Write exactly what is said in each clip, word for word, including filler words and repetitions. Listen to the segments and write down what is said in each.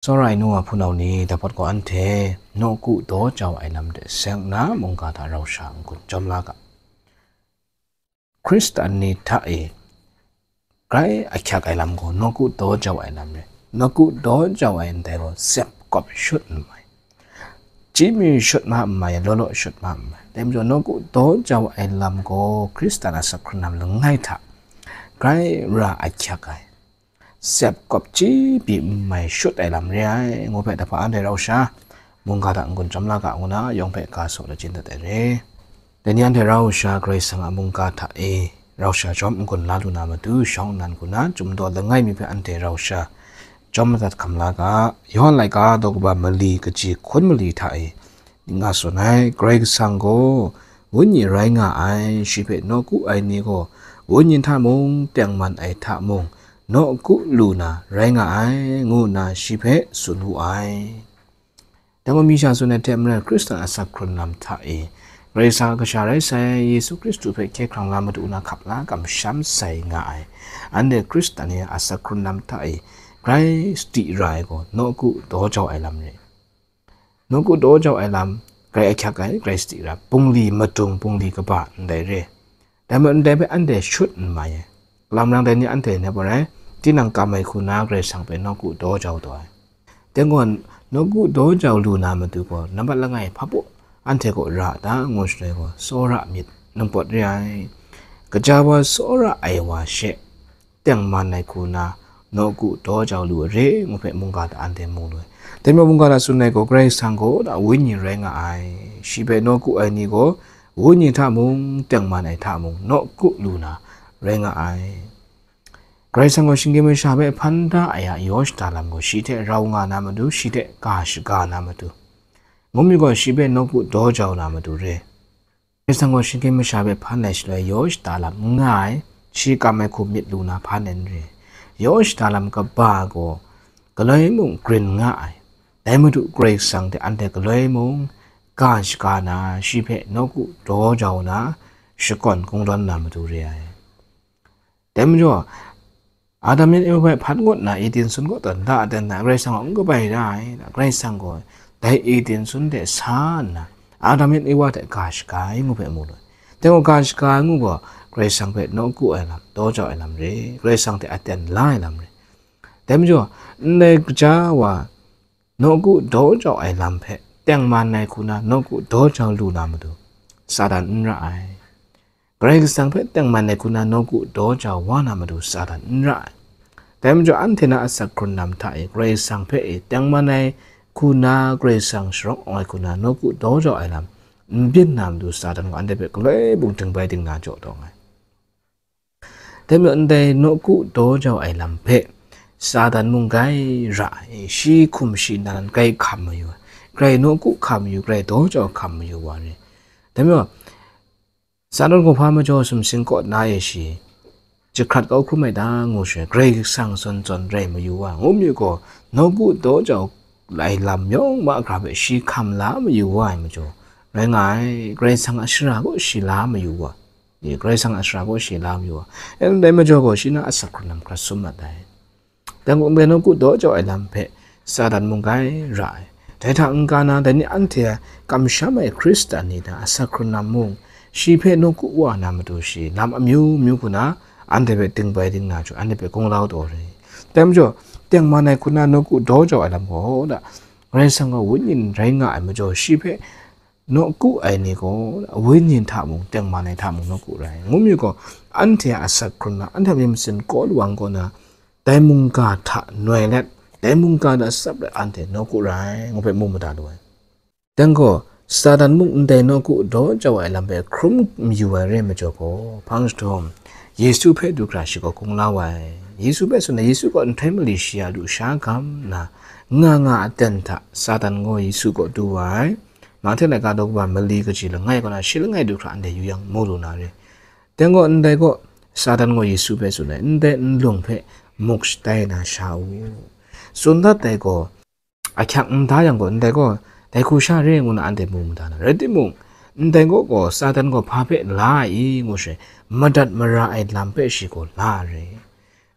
Tsawra ai nu wa hpunau ni, dapawt gaw anhte nawku daw jau ai lam de seng nna mungga hta rau sha n-gun jawm la ga. Hkristan ni hta e grai ahkyak ai lam gaw nawku daw jau ai lam re. Nawku daw jau ai ndai gaw sep kawp shut n mai, chyi mi shut ma n mai, law law shut ma n mai. Dai majaw nawku daw jau ai lam gaw Hkristan a asak hkrun lam langai hta grai ra ahkyak ai, sep kawp chyi pyi n mai shut ai lam re ai, ngu hpe dai hpa anhte rau sha mungga hta n-gun jawm la ga, ngu na yawng hpe ga saw lachyum dat ai re. Dai ni anhte rau sha Karai Kasang a mungga hta e rau sha jawm n-gun la lu na matu, shawng nnan hku na Chyum daw langai mi hpe anhte rau sha jawm madat hkam la ga. Yawhan laika daw kaba mali kaji hkun mali hta e ning a tsun ai, Karai Kasang gaw Wenyi rai nga ai, shi hpe nawku ai ni gaw Wenyi hta mung, tengman ai hta mung, nawku lu na rai nga ai, ngu nna shi hpe tsun wu ai. Dai gaw mi sha tsun ai hte maren, Hkristan a asak hkrun lam hta e Karai Kasang a kasha rai sai, Yesu Hkristu hpe hkye hkrang la madu na hkap la kamsham sai nga ai, anhte Hkristan ni a asak hkrun lam hta e grai sadi ra ai gaw nawku daw jau ai lam re. Nawku daw jau ai lam grai ahkyak ai, grai sadi ra, bungli madung, bungli kaba ndai re. Dai majaw ndai hpe anhte shut n mai ai. Kalam rang dai ni anhte nep ai rai, tinang kam ai hku na Karai Kasang hpe nawku daw jau taw ai. Dai gaw, nawku daw jau lu na matu gaw, nambat langai hpa baw anhte kaw ra a ta, ngu shaloi gaw, tsawra myit nang pawt re ai. Kaja wa tsawra ai wa she tengman ai hku na nawku daw jau lu ai re, ngu hpe mungga hta anhte mu lu ai. Dai majaw mungga hta tsun ai gaw, Karai Kasang gaw da Wenyi rai nga ai, shi hpe nawku ai ni gaw Wenyi hta mung, tengman ai hta mung, nawku lu na rai nga ai. Karai Kasang gaw shinggyim masha hpe hpan da ai a yaw shada lam gaw shi hte rau nga na matu, shi hte ga shaga na matu, ngu mi gaw shi hpe nawku daw jau na matu re. Karai Kasang gaw shinggyim masha hpe hpan ai shaloi yaw shada lam n nga ai, shi kam ai hku myit lu na hpan ai n re. Yaw shada lam kaba gaw galoi mung grin nga ai. Dai matu Karai Kasang hte anhte galoi mung ga shaga na, shi hpe nawku daw jau na, shakawn kungdawn na matu re ai. Dai majaw, Adam yan Ewa hpe hpat ngut na Eden sun kaw tawn da ai ten hta, Karai Kasang gaw n kabai ra ai. Karai Kasang gaw dai Eden sun de sa nna, Adam yan Ewa hte ga shaga ai ngu hpe mu lu ai. Dai gaw ga shaga ai ngu gaw, Karai Kasang hpe nawku ai lam, daw jau ai lam re, Karai Kasang hte aten la ai lam re. Dai majaw, ndai kaja wa nawku daw jau ai lam hpe tengman ai hku na nawku daw jau lu na matu, Satan n ra ai. Karai Kasang hpe tengman ai hku na nawku daw jau wa na matu Satan n ra ai. Dai majaw, anhte na asak hkrun lam hta e Karai Kasang hpe e tengman ai hku na, Karai Kasang sharawng ai hku na nawku daw jau ai lam n byin na matu, Satan gaw anhte hpe galoi mung dingbai dingna jaw dawng ai. Dai majaw, ndai nawku daw jau ai lam hpe Satan mung grai ra ai, shi hkum shi nan grai hkam mayu ai, grai nawku hkam mayu, grai daw jau hkam mayu wa re. Dai majaw, Satan gaw hpa majaw sumsing kaw na e shi jahkrat kau hkrum ai ta, ngu shaloi, Karai Kasang zawn zawn rai mayu wa, ngu mi gaw, nawku daw jau ai lam yawng mahkra hpe shi hkam la mayu wa ai majaw, rai nga ai, Karai Kasang a shara gaw shi la mayu wa, Karai Kasang a shara gaw shi la mayu wa, ndai majaw gaw, shi na asak hkrun lam hkrat sum mat ai. Dai gaw, ndai nawku daw jau ai lam hpe Satan mung grai ra ai. Dai hta n-ga na, dai ni anhte a kamsham ai Hkristan ni hta asak hkrun lam mung, shi hpe nawku wa na matu shi lam amyu myu hku na anhte hpe dingbai dingna jaw, anhte hpe gunglau taw re. Dai majaw, tengman ai hku na nawku daw jau ai lam gaw, da, Karai Kasang gaw Wenyi rai nga ai majaw, shi hpe nawku ai ni gaw, Wenyi hta mung, tengman ai hta mung nawku rai ai. Ngu mi gaw, anhte a asak hkrun lam, anhte a myit masin kaw lawang kaw na, dai mungga hta noi let, dai mungga hta tsap let anhte nawku rai, ngu hpe mu mada lu ai. Dai gaw, Satan mung ndai nawku daw jau ai lam hpe hkrum mayu ai re majaw gaw, hpang jahtum, Yesu hpe du hkra shi gaw gunglau ai. Yesu hpe tsun ai, Yesu gaw nhtoi mali shi a lusha gam nna, nga nga aten hta Satan gaw Yesu kaw du wa ai. Mahte laika daw kaba mali kaji langai kaw na, shi langai du hkra ndai yu yang mu lu na re. Dai gaw, ndai gaw, Satan gaw Yesu hpe tsun ai, ndai nlung hpe muk shatai na sha u. Tsun dat ai gaw, ahkyak n da yang gaw, ndai gaw, dai hku sha re ngu na anhte mu mada na. Rai timung, ndai gaw gaw, Satan gaw hpa hpe la ai i, ngu shaloi, madat mara ai lam hpe shi gaw la ai re.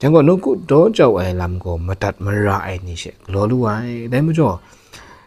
Jan gaw, nawku daw jau ai lam gaw madat mara ai ni she galaw lu ai. Dai majaw,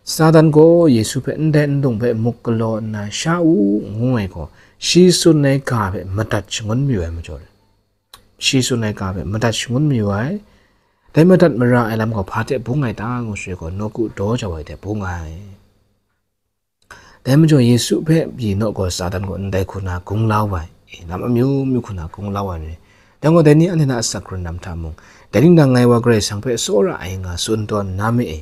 Satan gaw Yesu hpe ndai nlung hpe muk galaw nna, sha u, ngu ai gaw, shi tsun ai ga hpe madat shangun mayu ai majaw, shi tsun ai ga hpe madat shangun mayu ai. Dai madat mara ai lam gaw hpa hte bung ai ta ngu shaloi gaw, nawku daw jau ai hte bung ai. Dai majaw, Yesu hpe pyi naw gaw Satan gaw ndai hku na gung la wa ai, e, lam amyu myu hku na gung la wa ai ni. Dai gaw, dai ni anhte na asak hkrun lam hta mung, dai ning dang ngai wa Karai Kasang hpe tsawra ai nga tsun tawn na mi e,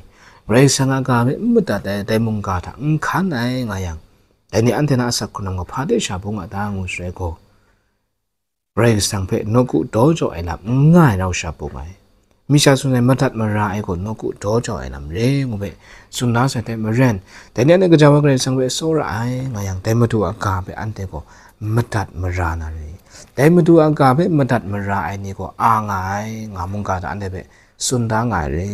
Karai Kasang a ga hpe n madat ai, dai mungga hta n hkan ai nga yang, dai ni anhte na asak hkrun lam gaw hpa de sha bung a ta ngu shaloi gaw, Karai Kasang hpe nawku daw jau ai lam n nga ai rau sha bung ai. Mi sha tsun ai, madat mara ai gaw nawku daw jau ai lam re ngu hpe tsun da sai hte maren, dai ni anhte gaja wa Karai Kasang hpe tsawra ai nga yang, dai Madu a ga hpe anhte gaw madat mara na re. Dai Madu a ga hpe madat mara ai ni gaw a nga ai, nga mungga hta anhte hpe tsun da nga ai re.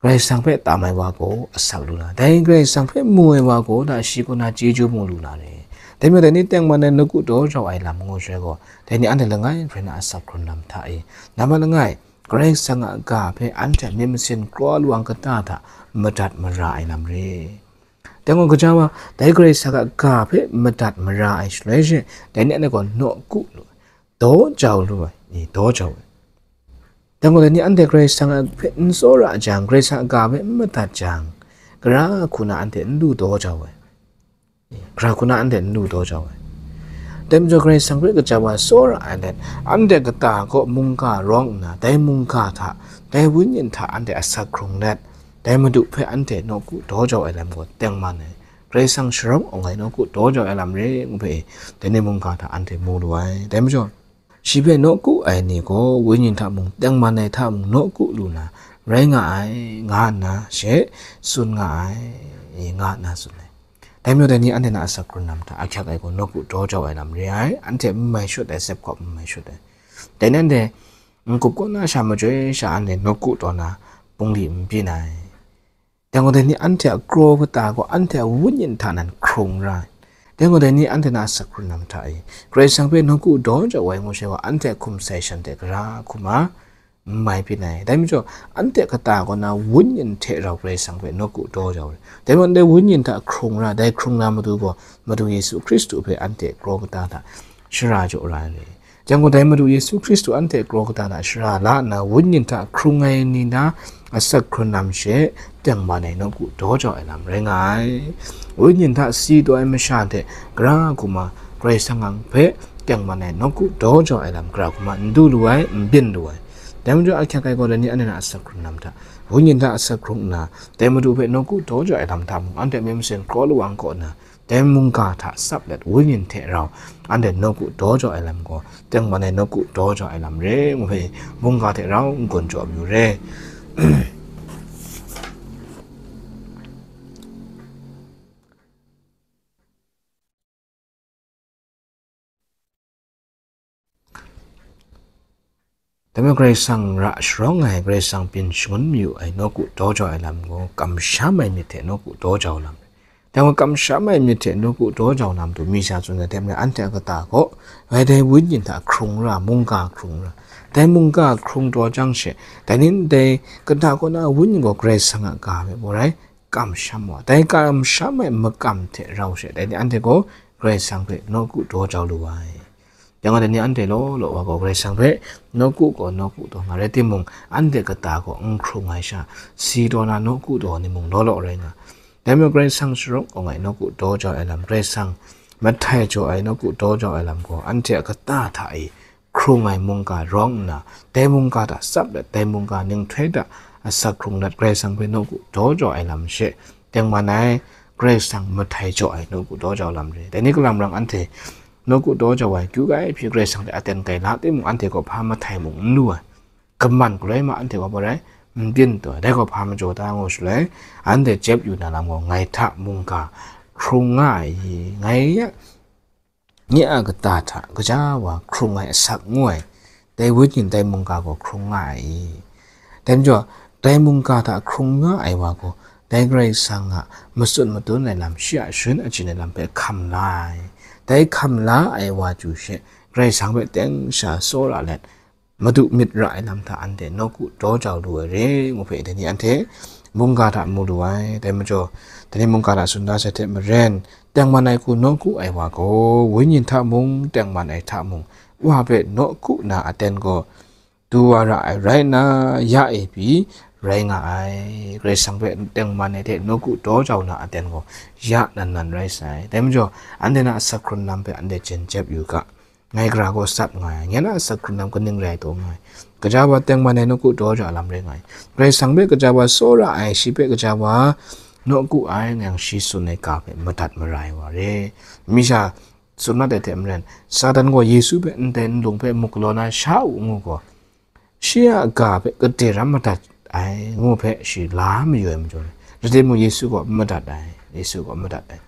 Karai Kasang hpe tam ai wa gaw asak lu na, dai Karai Kasang hpe mu ai wa gaw hta shi kaw na chyeju mu lu na re. Dai majaw, dai ni tengman ai nawku daw jau ai lam ngu shaloi gaw, dai ni anhte langai hkrai na asak hkrun lam hta e, nambat langai, Karai Kasang a ga hpe anhte myit masin kraw lawang kata hta madat mara ai lam re. Dai gaw, gaja wa, dai Karai Kasang a ga hpe madat mara ai shaloi she, dai ni anhte gaw nawku lu ai, daw jau lu ai, e, daw jau ai. Dai gaw, dai ni anhte Karai Kasang a hpe n tsawra jang, Karai Kasang a ga hpe n madat jang, gara hku na anhte n lu daw jau ai, e, gara hku na anhte n lu daw jau ai. Dai majaw, Karai Kasang hpe gaja wa tsawra ai let, anhte kata kaw mungga rawng nna, dai mungga hta, dai Wenyi hta anhte asak hkrung let, dai Madu hpe anhte nawku daw jau ai lam gaw tengman ai, Karai Kasang sharawng awng ai nawku daw jau ai lam re ngu hpe, dai ni mungga hta anhte mu lu ai. Dai majaw, shi hpe nawku ai ni gaw Wenyi hta mung, tengman ai hta mung nawku lu na rai nga ai, nga nna she tsun nga ai, nga nna tsun ai. Dai majaw, dai ni anhte na asak hkrun lam hta ahkyak ai gaw nawku daw jau ai lam re ai, anhte n mai shut ai, sep hkawp n mai shut ai. Dai ni anhte n-gup kaw na sha majoi sha anhte nawku taw na bungli n byin ai. Dai gaw, dai ni anhte a kraw kata gaw anhte a Wenyi hta nan hkrung ra ai. Dai gaw, dai ni anhte na asak hkrun lam hta e, Karai Kasang hpe nawku daw jau ai ngu shaloi gaw, anhte a hkum sai shan hte gara hkum a n mai byin ai. Dai majaw, anhte kata kaw na Wenyi hte rau Karai Kasang hpe nawku daw jau ai. Dai gaw, ndai Wenyi hta hkrung ra, dai hkrung na Madu gaw Madu Yesu Hkristu hpe anhte kraw kata hta shara jaw ra ai. Jan gaw, dai Madu Yesu Hkristu anhte kraw kata hta shara la nna, Wenyi hta hkrung ai ni na asak hkrun lam she tengman ai nawku daw jau ai lam rai nga ai. Wenyi hta si taw ai masha hte gara hkum a Karai Kasang hpe tengman ai nawku daw jau ai lam gara hkum a n du lu ai, n byin lu ai. Dai majaw, ahkyak ai gaw, dai ni anhte na asak hkrun lam hta, Wenyi hta asak hkrung nna, dai Madu hpe nawku daw jau ai lam hta mung, anhte myit masin kraw lawang kaw nna, dai mungga hta tsap let, Wenyi hte rau anhte nawku daw jau ai lam gaw, tengman ai nawku daw jau ai lam re ngu hpe, mungga hte rau n-gun jaw mayu re. Dai majaw, Karai Kasang ra sharawng ai, Karai Kasang byin shangun mayu ai nawku daw jau ai lam gaw, kamsham ai myit hte nawku daw jau lam. Dai gaw, kamsham ai myit hte nawku daw jau lam tu mi sha tsun ai hte maren, anhte a kata gaw, ngai dai Wenyi hta hkrung ra, mungga hkrung ra. Dai mungga hkrung taw jang she, dai ni ndai kata kaw na Wenyi gaw Karai Kasang a ga hpe bau rai, kamsham wa. Dai kamsham ai makam hte rau she, dai ni anhte gaw Karai Kasang hpe nawku daw jau lu ai. Yang gaw, dai ni anhte law law wa gaw Karai Kasang hpe nawku gaw nawku taw nga, rai timung, anhte kata gaw n hkrung ai sha, si taw na nawku taw ni mung law law rai nga. Dai majaw, Karai Kasang sharawng awng ai nawku daw jau ai lam, Karai Kasang mahtai jaw ai nawku daw jau ai lam gaw, anhte a kata hta e hkrung ai mungga rawng nna, dai mungga hta tsap let, dai mungga ninghtoi hta asak hkrung let, Karai Kasang hpe nawku daw jau ai lam she tengman ai, Karai Kasang mahtai jaw ai nawku daw jau lam re. Dai ni kalam rang anhte nawku daw jau ai, kyu kai hpyi Karai Kasang hte aten kai la timung, anhte gaw hpa mahtai mung n lu ai, kaman galoi ma, anhte gaw bau rai, n byin taw ai. Dai gaw hpa majaw ta ngu shaloi, anhte jep yu na lam gaw, ngai hta mungga hkrung nga ai i, ngai ya nye a kata hta gaja wa hkrung ai asak ngu ai, dai Wenyi dai mungga gaw hkrung nga ai i. Dai majaw, dai mungga hta hkrung nga ai wa gaw, dai Karai Kasang a matsun madun ai lam, shi a sharin achyin ai lam hpe hkam la ai. Dai hkam la ai wa chyu she, Karai Kasang hpe teng sha tsawra let, Madu myit ra ai lam hta anhte nawku daw jau lu ai re, ngu hpe dai ni anhte mungga hta mu lu ai. Dai majaw, dai ni mungga hta tsun da sai hte maren, tengman ai hku nawku ai wa gaw, wenyi hta mung, tengman ai hta mung, Wa hpe nawku na aten gaw du wa ra ai rai nna, ya e pyi rai nga ai. Karai Kasang hpe tengman ai hte nawku daw jau na aten gaw ya nan nan rai sai. Dai majaw, anhte na asak hkrun lam hpe anhte jen jep yu ga. Ngai gara gaw sat nga ai, ngai na asak hkrun lam kaning rai taw nga ai. Kaja wa tengman ai nawku daw jau lam rai nga ai. Karai Kasang hpe kaja wa tsawra ai, shi hpe kaja wa nawku ai, ngai yang shi tsun ai ga hpe madat mara ai wa re. Mi sha tsun mat ai hte maren, Satan gaw Yesu hpe ndai nlung hpe muk galaw na sha u ngu gaw, shi a ga hpe gade ram madat ai ngu hpe shi la mayu ai majaw, rai timung, Yesu gaw n madat ai, Yesu gaw n madat ai.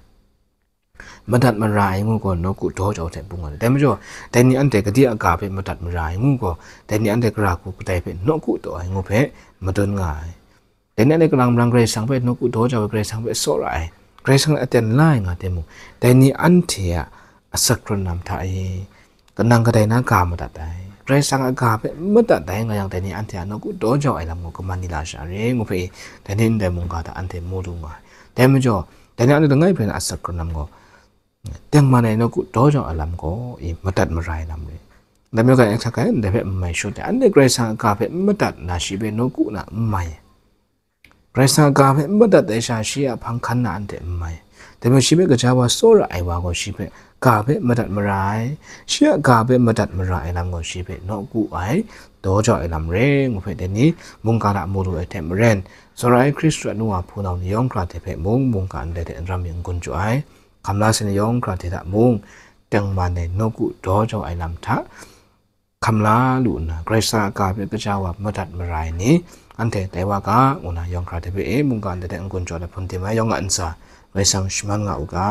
Madat mara ai ngu gaw nawku daw jau hte bung ai. Dai majaw, dai ni anhte gade a ga hpe madat mara ai ngu gaw, dai ni anhte gara hku kadai hpe nawku taw ai ngu hpe madun nga ai. Dai ni anhte kalang marang Karai Kasang hpe nawku daw jau ai, Karai Kasang hpe tsawra ai, Karai Kasang a aten la ai nga timung, dai ni anhte a asak hkrun lam hta e, kanang kadai na ga madat ai, Karai Kasang a ga hpe madat ai nga yang, dai ni anhte a nawku daw jau ai lam gaw kaman ni la sha re, ngu hpe e, dai ni ndai mungga hta anhte mu lu nga ai. Dai majaw, dai ni anhte langai hpe na asak hkrun lam gaw, tengman ai nawku daw jau ai lam gaw, i, madat mara ai lam re. Ndai majaw ga e hkak ai, ndai hpe n mai shut ai, anhte Karai Kasang a ga hpe n madat na, shi hpe nawku na n mai ai. Karai Kasang a ga hpe n madat ai sha, shi a hpang hkan na anhte n mai. Dai majaw, shi hpe kaja wa tsawra ai wa gaw, shi hpe ga hpe madat mara ai, shi a ga hpe madat mara ai lam gaw, shi hpe nawku ai, daw jau ai lam re, ngu hpe dai ni mungga hta mu lu ai hte maren, tsawra ai Hkristu a nu wa hpunau ni yawng hkra hte hpe mung, mungga ndai hte n ram mi n gun jaw ai, hkam la sai ni yawng hkra hte hta mung, tengman ai nawku daw jau ai lam hta, hkam la lu nna, Karai Kasang a ga hpe kaja wa madat mara ai ni, anhte tai wa ga, ngu na yawng hkra hte hpe e, mungga ndai hte n-gun jaw ai hpun tim ai yawng a ntsa, Karai Kasang shaman nga u ga.